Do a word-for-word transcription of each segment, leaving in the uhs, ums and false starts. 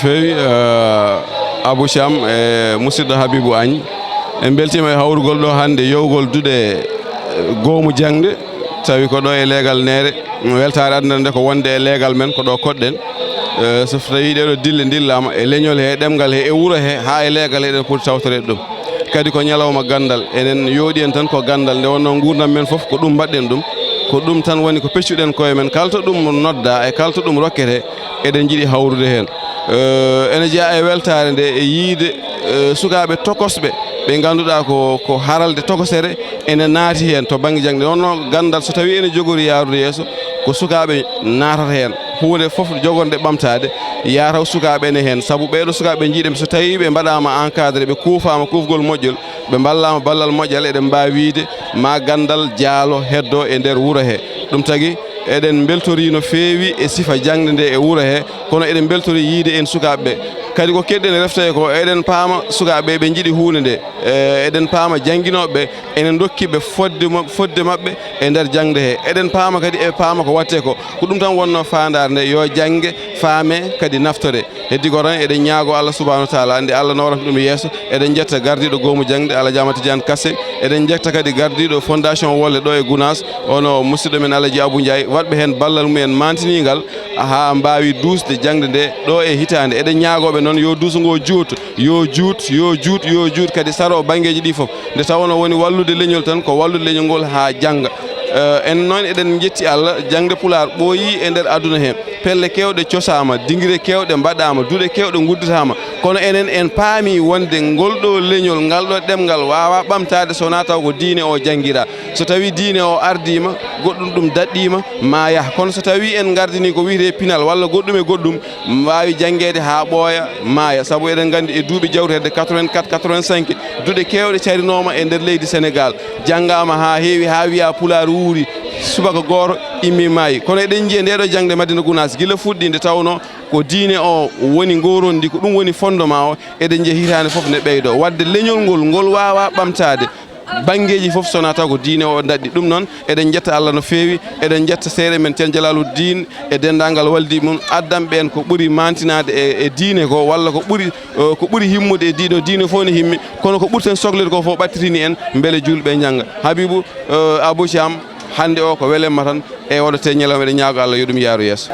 Feewi, eh, Abou Thiam e musidɗo Habibou Agne. En mbeltiima e hawrugol ɗo hannde yowgol duɗe, eh, goomu jaŋde, tawi ko ɗo e leegal Neere. Weltaare addunere nde ko wonde e leegal men, ko ɗo koɗɗen. Eh, so tawi ɗeɗo dille ndillaama e leñol he, ɗemngal he, e wuro he, haa e leegal he, eɗen poti tawtoreede ɗum. Kadi ko ñalawma ganndal, enen yooɗi en tan ko ganndal, nde wonnoo nguurndam men fof ko ɗum mbaɗɗen ɗum. Ko ɗum tan woni ko peccuɗen koye men, kala to ɗum nodda e kala to ɗum rokkete, eɗen njiɗi hawrude heen. Eh, ene jeyaa e weltaare nde e yiyde, eh, sukaaɓe tokosɓe ɓe ngannduɗaa ko, ko haralde tokosere ene naati heen to bannge jaŋde. Wonnoo ganndal so tawii ene jogori yaarude yeeso, ko sukaaɓe naatata heen. Huunde fof jogorde ɓamtaade, yaa taw sukaaɓe ene heen. Sabu ɓeeɗo sukaaɓe njiiɗen so tawii ɓe mbaɗaama encadré, ɓe kuufaama kuufgol moƴƴol, ɓe mballaama ballal moƴƴal, eɗen mbaawi wiyde ma ganndal jaalo heddo e nder wuro he. Ɗum tagi eɗen mbeltorii no feewi e sifa jaŋde nde e wuro he, kono eɗen mbeltorii yiyde en sukaaɓe ɓe. Kadi ko keɗɗen refta e ko, eɗen paama sukaaɓe ɓe njiɗi huunde nde, e, eɗen paama jannginooɓe ɓe, ene ndokki ɓe fodde mo-, fodde maɓɓe e nder jaŋde he. Eɗen paama kadi, e paama ko waɗte ko, ko ɗum tan wonnoo faandaare nde, yo jannge, faame, kadi naftore. Heddi ko tan eɗen ñaago Allah subhanahu wa taala, nde Allah nawrata ɗum e yeeso. Eɗen njetta gardiiɗo goomu jaŋde, Alhaji Amadou Tidiane Kassé. Eɗen njetta kadi gardiiɗo fondation Wolle ɗo e Gounass, ono musidɗo men Alhaji Abou Ndiaye, waɗɓe heen ballal mumen maantiniingal haa mbaawi duusde jaŋde nde ɗo e hitaande. Eɗen ñaagooɓe noon yo duuso ngo juut, yo juut, yo juut, yo juut, kadi saro banngeeji ɗi fof. Nde tawnoo woni wallude leñol tan, ko wallude leñol ngol haa jannga. Eh, en noon eɗen njetti Allah, jaŋde Pulaar ɓooyii e nder aduna he. Pelle keewɗe cosaama, dingire keewɗe mbaɗaama, duɗe keewɗe ngudditaama. Kono enen en paami wonde ngol ɗo leñol, ngal ɗo ɗemngal waawaa ɓamtaade so wonaa taw ko diine o janngiraa. So tawii diine o ardiima, goɗɗum ɗum daɗɗiima, ma yah. Kono so tawii en ngardinii ko wiyetee pinal walla goɗɗum e goɗɗum, waawi janngeede haa ɓooya, maaya. Sabu eɗen nganndi e duuɓi jawtuɗi quatre-vingt-quatre, quatre-vingt-cinq, duɗe keewɗe carinooma e nder leydi Senegaal. Janngaama haa heewi, haa wiyaa Pulaar wuuri, subaka gooto immii maayi. Kono eɗen njiya ndeeɗo jaŋde Madina Gounass, gila fuɗɗii nde tawnoo ko diine o woni ngooronndi, ko ɗum woni fondement o, eɗen njiya hitaande fof ne ɓeydoo. Waɗde leñol ngol, ngol waawaa ɓamtaade. Banngeeji fof so wonaa taw ko diine o daɗɗi. Ɗum noon, eɗen njetta Allah no feewi, eɗen njetta seeɗa men Ceerno Jalaaluddin e denndaangal waldi mum, addanɓe en ko ɓuri maantinaade e, e diine ko, walla ko ɓuri, eh, ko ɓuri himmude e diine, diine fof ne himmi, kono ko ɓurten sokleede ko fof ɓattitini en, mbele juulɓe njannga. Habibou, eh, Abou Thiam, hannde o ko welemma tan, e oɗo te ñalawma eɗen ñaago Allah yo ɗum yaaru yeeso.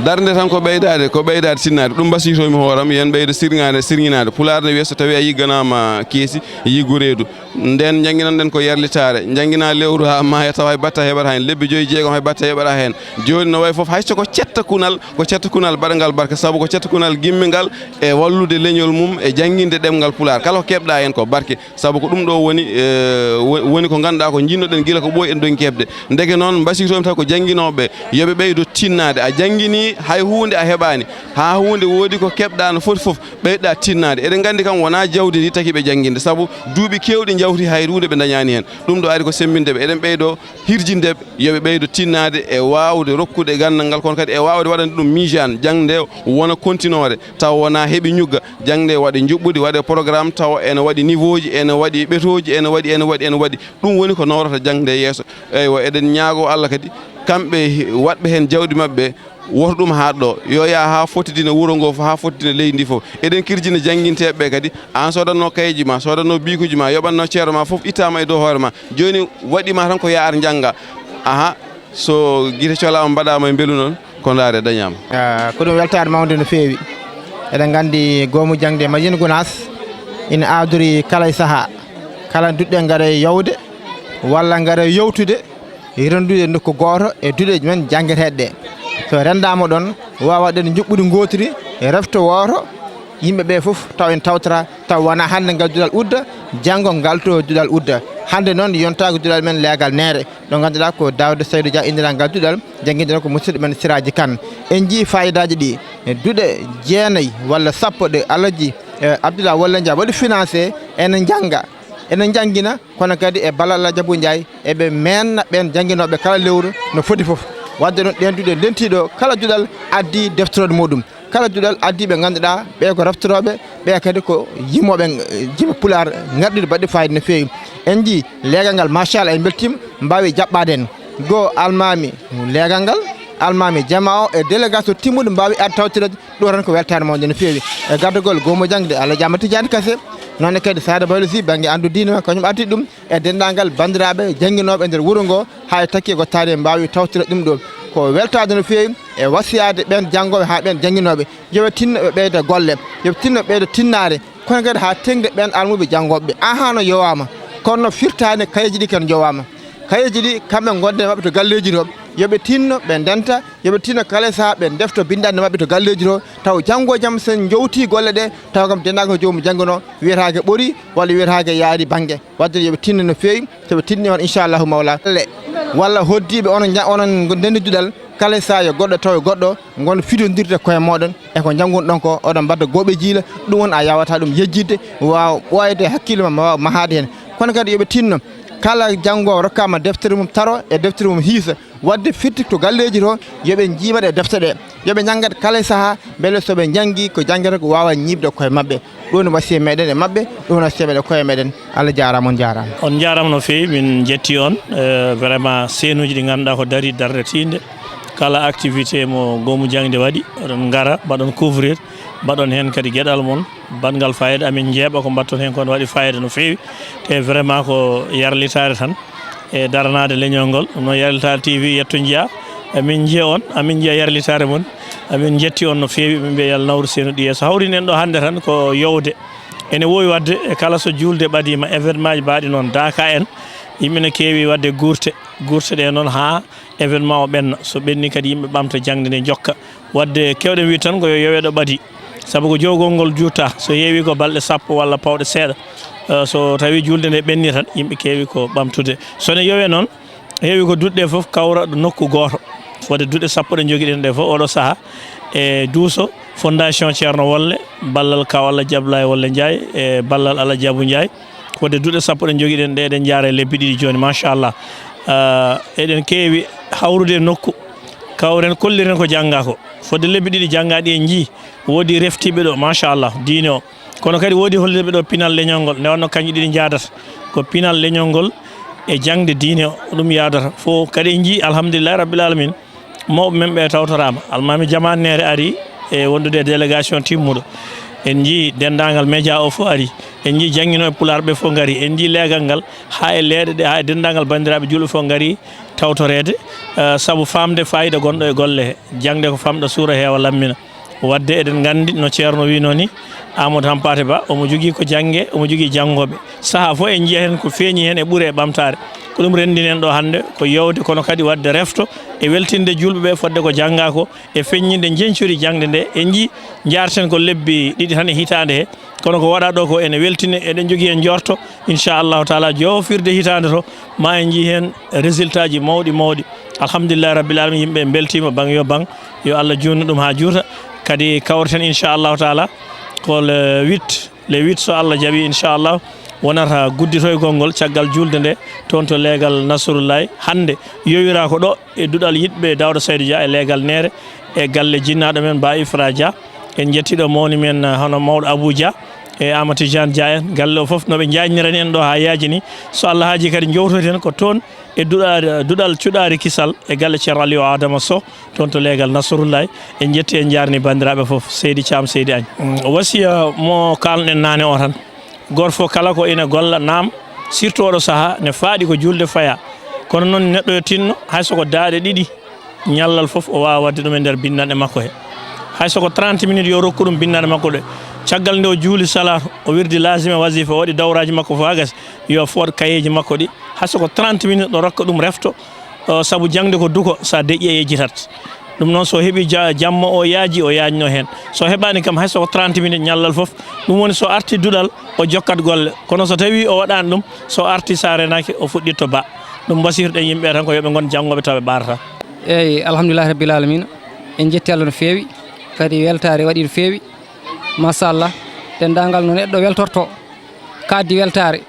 Darnde tan ko ɓeydaade, ko ɓeydaade tinnaade. Ɗum mbasiytoomi hooram, yen ɓeydo sirŋaade, sirŋinaade. Pulaar ne wiya so tawii a yigganaama keesi, yiggu reedu. Nden njannginan-ɗen ko yarlitaare. Njannginaa lewru haa maaya tawa hay batte a heɓataa heen. Lebbi joyi, jeegom hay batte a heɓataa heen. Jooni no wayi fof, hay so ko cetta kunal, ko cetta kunal baɗangal barke. Sabu ko cetta kunal gimmingal e wallude leñol mum e jannginde ɗemngal Pulaar. Kala ko keɓɗaa heen ko barke. Sabu ko ɗum ɗo woni, eh, wo-, woni ko ngannduɗaa ko njiɗno-ɗen gila ko ɓooyi en ɗon keɓde. Ndeke noon, mbasiytoomi tan ko jannginooɓe ɓe, yo ɓe ɓeydo tinnaade. A jannginii, hay huunde a heɓaani. Haa huunde woodi ko keɓɗaa no foti fof, ɓeyɗaa tinnaade. Eɗen nganndi kam wonaa jawdi ndi taki ɓe jannginde, sabu duuɓi keewɗi njawti hay huunde ɓe ndañaani heen. Ɗum ɗo ari ko semmbinde ɓe. Eɗen ɓeydo hirjinde ɓe, yo ɓe ɓeydo tinnaade e waawde rokkude ganndal ngal, kono kadi e waawde waɗande ɗum miijaan, jaŋde wona kontinoore, tawa wonaa heɓi ñugga. Jaŋde waɗi njuɓɓudi, waɗi programme, tawa ene waɗi niveau ji, ene waɗi ɓetooji, ene waɗi, ene waɗi, ene waɗi. Ɗum woni ko nawrata jaŋde yeeso. Eywa, eɗen ñaago Allah kadi, kamɓe he-, waɗɓe heen jawdi maɓɓe, woto ɗum haaɗ ɗo. Yo yaa haa fottidina wuro ngo fof, haa fottidina leydi ndi fof. Eɗen kirjina jannginteeɓe ɓe kadi, aan soodanno kayeji ma, soodanno biikuji ma, yoɓanno ceerno ma fof ittaama e dow hoore ma. Jooni waɗi ma tan ko yaa ar njannga. Aha, so gite colaama mbaɗaama e mbelu noon, ko ndaare dañaama. Ah, ko ɗum weltaare mawnde no feewi. Eɗen nganndi goomu jaŋde Madina Gounass ina aadori kala e sahaa. Kala duɗe ngara e yowde walla ngara e yowtude, rendude nokku gooto e duɗe men janngeteeɗe ɗe. So renndaama ɗoon, waawa ɗen njuɓɓudi ngootiri, refto wooto, yimɓe ɓe fof taw en tawtara, taw wonaa hannde ngal duɗal udda, janngo ngal to duɗal udda. Hannde noon yontaako duɗal men leegal Neere, ɗo ngannduɗaa ko Daouda Saydou Dia inndiraa ngal duɗal, jannginde ko musidɗo men Siraaji Kan. En njii faayidaaji ɗi, e duɗe jeenayi walla sappo ɗe Alhaji, eh, Abdoulaye Walla Dia waɗi financé, ene njannga, ene njanngina, kono kadi e ballal Alhaji Abou Ndiaye, eɓe meenna ɓeen jannginooɓe kala lewru no foti fof. Waɗde noon ɗeen duɗe ndentii ɗo, kala duɗal addii deftorooɗo muɗum. Kala duɗal addii ɓe ngannduɗaa ɓe ko raftorooɓe, ɓe kadi ko yimooɓe, eh, yimɓe Pulaar ngarɗude baɗɗe fayida no feewi. En njii leegal ngal, machallah, en mbeltiima, mbaawi jaɓɓaade en. Goo almaami leegal ngal, Almaami jama o e délégation timmuɗo mbaawi arde tawtireede. Ɗo tan ko weltaare mawde no feewi e gardagol goomu jaŋde Allah Jaama Tijaan Kase. Noon ne kadi Saare Baylo Sy bannge anndu diine o kañum ardi ɗum e denndaangal banndiraaɓe jannginooɓe e nder wuro ngo, haa e takki e gottaari en mbaawi tawtire ɗum ɗo. Ko weltaade no feewi e wasiyaade ɓeen janngooɓe haa ɓeen jannginooɓe, yo ɓe tinno ɓe ɓeyda golle, yo ɓe tinno ɓe ɓeyda tinnaare, kono kadi haa teŋde ɓeen almuɓe janngooɓe ɓe. Ahaa, no yowaama, kono no firtaani kayeeji ɗi kadi njowaama. Kayeeji ɗi kamɓe ngonde maɓɓe to galleeji to, yo ɓe tinno ɓe ndenta, yo ɓe tinno kala e sahaa ɓe ndefto binndannde maɓɓe to galleeji to, taw janngo e jam sen njowti golle ɗe, taw kam denndaangal ko joomum jannginoo wiyetaake ɓorii walla wiyetaake yaari bannge. Wadde yo ɓe tinno no feewi, so ɓe tinni on inchallahu mawla. Le, walla hoddiiɓe onon nja-, onon ndenndi duɗal, kala e sahaa yo goɗɗo taw e goɗɗo, ngon fidondirde koye mooɗon e ko njanngunɗon ko, oɗon mbaɗa gooɓe jiila, ɗum won a yawata ɗum yejjitde, waawa ɓooyde e hakkille ma, ma waawa mahaade heen. Kono kadi yo ɓe tinno, kala janngoowo rokkaama deftere mum taro e deftere mum hiisa, wadde firti to galleeji to, yo ɓe njiimat e defte ɗe, yo ɓe njanngat kala e sahaa, mbele so ɓe njanngi ko janngata ko waawa ñiiɓde koye maɓɓe. Ɗum woni wasiya meɗen e maɓɓe, ɗum woni wasiya meɗen koye meɗen. Allah jaaraama, on jaaraama. On jaaraama no feewi, min njetti on. Eh, vraiment, seenuuji ɗi ngannduɗaa ko darii darnde tiinde. Kala activité mo goomu jaŋde waɗi, oɗon ngara, mbaɗon couvrir, mbaɗon heen kadi geɗal mon, banngal fayida, amin njeeɓa ko mbaɗton heen kon waɗi fayida no feewi. Te vraiment ko yarlitaare tan e daranaade leñol ngol. Ɗum noon, yarlitaare T V yetto njiya, amin njiya on, amin njiya yarlitaare mon, amin njetti on no feewi, min mbiya yo Allah nawru seenu ɗi yeeso. Hawrinen ɗo hannde tan ko yowde. Ene wowi waɗde e kala so juulde ɓadiima, événement ji mbaɗi noon, daaka en, yimɓe ne keewi waɗde gurte, gurte ɗe noon haa événement o ɓenna. So ɓenni kadi yimɓe ɓamta jaŋde nde njokka. Wadde keewɗen wiide tan ko yo yowe ɗo ɓadii. Sabu ko jowgol ngol juutta, so heewi ko balɗe sappo walla pawɗe seeɗa. Eh, so tawi juulde nde ɓenni tan, yimɓe keewi ko ɓamtude. So ne yowe noon, heewi ko duɗe ɗe fof kawra ɗo nokku gooto. Wadde duɗe sappo ɗe njogiɗen ɗe fof oɗo saha e duuso Fondation Ceerno Wolle, ballal Kaw Allah Jablay Wolle Njaay e ballal Allah Jabu Njaay. Wadde duɗe sappo ɗe njogiɗen ɗe, eɗen njaara e lebbi ɗiɗi jooni, machallah. Ah, eɗen keewi hawrude e nokku, kawren, kolliren ko jannga ko. Fodde lebbi ɗiɗi jannga ɗi en njii, woodi reftiiɓe ɗo, machallah, diine o. Kono kadi woodi holliiɓe ɗo pinal leñol ngol, nde wonno kañƴe ɗiɗi njaadata. Ko pinal leñol ngol e jaŋde diine o, ɗum yaadata. Fof kadi en njii, alhamdulillahi rabbil alamin. Mawɓe men ɓe tawtoraama. Almaami Jamaneere ari e wondude e délégation timmuɗo. En njii denndaangal média o fof ari. En njii jannginooɓe Pulaar ɓe fof ngari. En njii leegal ngal haa e leeɗe ɗe, haa e denndaangal banndiraaɓe juulɓe fof ngari tawtoreede, eh, sabu faamde faayiida gonɗo e golle he. Jaŋde ko famɗa, suura, heewa, lammina. Wadde eɗen nganndi no Ceerno wiinoo ni, Amadou Hampaate Ba, omo jogii ko jannge, omo jogii janngooɓe. Sahaa fof en njiya heen ko feeñi heen e ɓure e ɓamtaare. Ko ɗum renndini en ɗo hannde, ko yowde kono kadi waɗde refto e weltinde juulɓe ɓe fodde ko jannga ko e feññinde njeñcori jaŋde nde. En njii njaarten ko lebbi ɗiɗi tan e hitaande he, kono ko waɗa ɗo ko ene weltini, eɗen njogii heen njorto, inchallahu taala, jofirde hitaande to, ma en njii heen résultat ji mawɗi mawɗi. Alhamdulillahi rabbil alamin, yimɓe mbeltiima baŋ yo baŋ, yo Allah juutnu ɗum haa juuta. Kadi kawreten inchallahu taala ko le huit, le huit so Allah jaɓi inchallah wonata gudditoygol ngol caggal juulde nde toon to leegal Nasrullahi. Hannde yowira ko ɗo e duɗal yiɗɓe Daouda Saydou Dia e leegal Neere e galle jinnaaɗo men Ba Ifra Dia. En njettii ɗo mawni men, eh, hono mawɗo Abou Dia e Amadou Tidiane Dia en. Galle o fof no ɓe njaajnirani en ɗo haa yaaji ni. So Allah haaji kadi njowtoyten ko toon e duɗaari, duɗal cuɗaari kisal e galle Ceerno Aliou Adama Sow, toon to leegal Nasrullahi. En njetti, en njaarni banndiraaɓe fof. Seydi Thiam, Seydi Agne. Mm, wasiya mo kaalɗen naane o tan. Gooto fof kala ko ina golla, naam, surtout oɗo sahaa, ne faaɗi ko juulde faya. Kono noon neɗɗo yo tinno, hay so ko daaɗe ɗiɗi, ñallal fof o waawa waɗde ɗum e nder binndanɗe makko he. Hay so ko trente minutes yo rokku ɗum binndanɗe makko ɗe. Caggal nde o juuli salaatu, o wirdi laazima, wasifa, o waɗi dawraaji makko fof haa gasi, yo fooɗ kayeeji makko ɗi. Hay so ko trente minutes ɗo rokka ɗum refto, o, sabu jaŋde ko duko, so a deƴƴi a yejjitat. Ɗum noon so heɓi ja-, jamma o yaaji, o yaajno heen. So heɓaani kam hay so ko trente minutes ñallal fof, ɗum woni so arti duɗal o jokkat golle. Kono so tawi o waɗaani ɗum, so arti so a renaaki o fuɗɗitto ba. Ɗum mbasiytoɗen yimɓe tan ko yo ɓe ngon janngooɓe tawa ɓe ɓaarata. Eeyi, alhamdulillahi rabbil alamina. En njetti Allah no feewi, kadi weltaare waɗi no feewi. Machallah, denndaangal no neɗɗo weltorto, kaaddi weltaare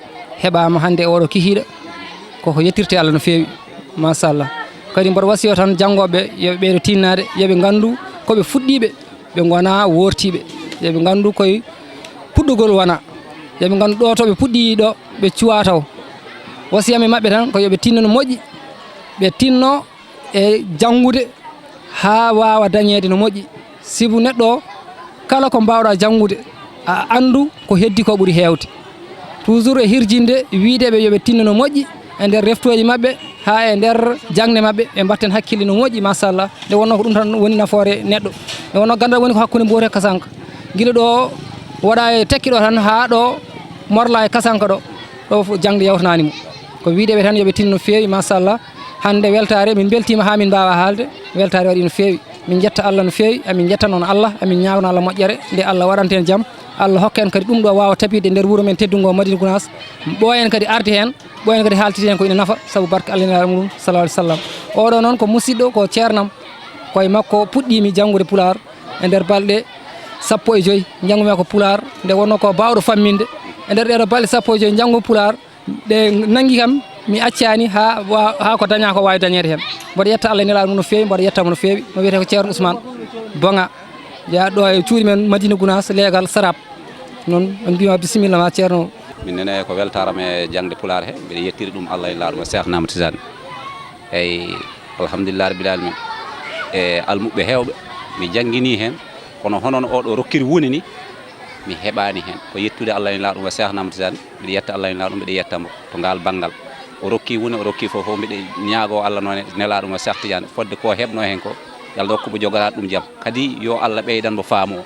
heɓaama hannde e oɗo kihiiɗo, koko yettirte Allah no feewi, machallah. Kadi mboɗo wasiyo tan janngooɓe ɓe, yo ɓe ɓeydo tinnaade, yo ɓe nganndu ko ɓe fuɗɗiiɓe, ɓe ngonaa woortiiɓe, yo ɓe nganndu koye puɗɗugol wona, yo ɓe nganndu ɗo to ɓe puɗɗii ɗo ɓe cuwaa taw. Wasiyam e maɓɓe tan ko yo ɓe tinno no moƴƴi, ɓe tinno e janngude, haa waawa dañeede no moƴƴi. Sibu neɗɗo o, kala ko mbaawɗaa janngude, a anndu ko heddi ko ɓuri heewde. Toujours e hirjinde wiideɓe yo ɓe tinno no moƴƴi e nder reftooji maɓɓe, haa e nder jaŋde maɓɓe, ɓe mbatten hakkille no moƴƴi, machallah. Nde wonnoo ko ɗum tan woni nafoore neɗɗo. Nde wonnoo ganndal woni ko hakkunde mbote e kasanka. Gila ɗo waɗa e tekki ɗo tan haa ɗo morla e kasanka ɗo, ɗo fof jaŋde yawtanaani mo. Ko wiideɓe tan yo ɓe tinno no feewi, machallah. Hannde weltaare, min mbeltiima haa min mbaawa haalde. Weltaare waɗi no feewi. Min njetta Allah no feewi, amin njetta noon Allah, amin ñaagno Allah moƴƴere, nde Allah waɗanta en jam. Allah hokka en kadi ɗum ɗo waawa tabiide nder wuro men teddungo Madina Gounass. Ɓooyen kadi arde heen, ɓooyen kadi haaltide heen ko ina nafa, sabu barke Allah e Nelaaɗo mum, sallallahu alaihi wasallam. Oɗo noon ko musidɗo, ko ceernam, ko e makko puɗɗiimi janngude Pulaar e nder balɗe sappo e joy, njanngumi ko Pulaar, nde wonnoo ko baawɗo famminde. E nder ɗeeɗo balɗe sappo e joy njanngu Pulaar, ɗe nanngi kam, mi accaani haa wa-, haa ko dañaa ko waawi dañeede heen. Mboɗo yetta Allah e Nelaaɗo mum no feewi, mboɗo yetta mo no feewi. Mo wiyetee ko Ceerno Ousmane Boŋa, jeyaaɗo ɗo e cuuɗi men Madina Gounass, leegal Sarab. Noon, on mbiyii ma bisimilla ma, Ceerno. Min nene ko weltaare am e jaŋde Pulaar he, mbiɗa yettiri ɗum Allah e Nelaaɗo mum Seex Ahmad Tijaani. Eyi, alhamdulillahi rabbil aalamiin. E almuɓɓe heewɓe, mi jannginii heen, kono hono no oɗo rokkiri woni ni, mi heɓaani heen. Ko yettude Allah e Nelaaɗo mum Seex Ahmad Tijaani, mbiɗa yetta Allah e Nelaaɗo mum, mbiɗa yetta mo to ngaal banngal. O rokki woni, o rokki fof, fof mbiɗa ñaagoo Allah noon e Nelaaɗo mum Seex Tijaani, fodde ko heɓnoo heen ko, yo Allah rokku mo jogoraade ɗum jam. Kadi yo Allah ɓeydan mo faamu o.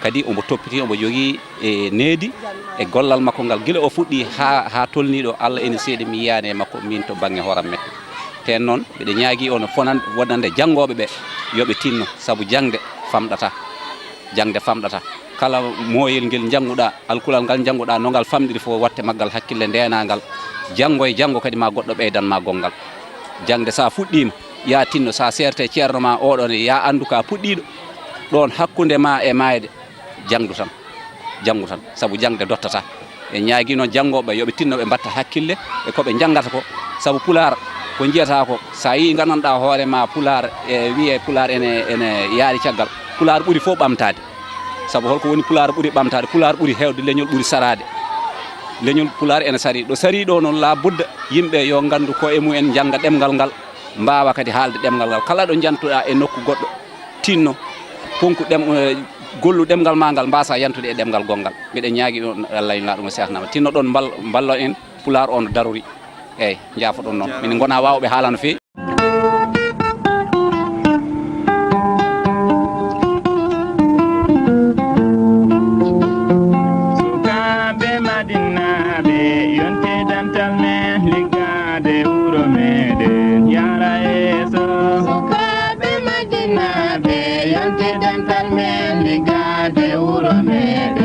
Kadi omo toppiti, omo jogii e needi e gollal makko ngal. Gila o fuɗɗi haa, haa tolnii ɗo, Allah ene seedi mi yiyaani e makko, miin to bannge hooram mette. Teen noon, mbiɗa ñaagii on fonan wonande janngooɓe ɓe, yo ɓe tinno, sabu jaŋde famɗata. Jaŋde famɗata. Kala mooyel ngel njannguɗaa, alkulal ngal njannguɗaa, no ngal famɗiri fof, watte maggal hakkille, ndeenaa ngal. Janngo e janngo kadi ma goɗɗo ɓeydan ma gonngal. Jaŋde so a fuɗɗiima, yaa tinno, so a seerte ceerno ma oɗo ne, yaa anndu ka puɗɗiiɗo. Ɗoon hakkunde ma e maayde, jaŋdu tan, jaŋdu tan, sabu jaŋde dottata. En ñaagii noon janngooɓe yo ɓe tinno ɓe mbatta hakkille e ko ɓe njanngata ko, sabu Pulaar ko njiyataa ko, so a yii nganndanɗaa hoore ma Pulaar e wiyee Pulaar ene, ene yaari caggal, Pulaar ɓuri fof ɓamtaade. Sabu holko woni Pulaar ɓuri ɓamtaade? Pulaar ɓuri heewde leñol, ɓuri saraade. Leñol Pulaar ene sarii. Ɗo sarii ɗo noon, laa budda yimɓe yo nganndu ko e mum en njannga ɗemngal ngal, mbaawa kadi haalde ɗemngal ngal. Kala ɗo njantuɗaa e nokku goɗɗo, tinno, ponku ɗem-, eh, gollu ɗemngal maa ngal, mbaasa yantude e ɗemngal gonngal. Mbiɗen ñaagii on Allah e Nelaaɗo mum Seex Ahmad. Tinno ɗon mbal-, mballo en Pulaar on darori. Eey, njaafoɗon noon. Min ngonaa waawɓe haala no feewi. Sukaaɓe Madinaaɓe, yonte dental men, liggaade wuro meɗen yara yeeso. Sukaaɓe Madinaaɓe, yonte dental men, liggaade wuro meɗen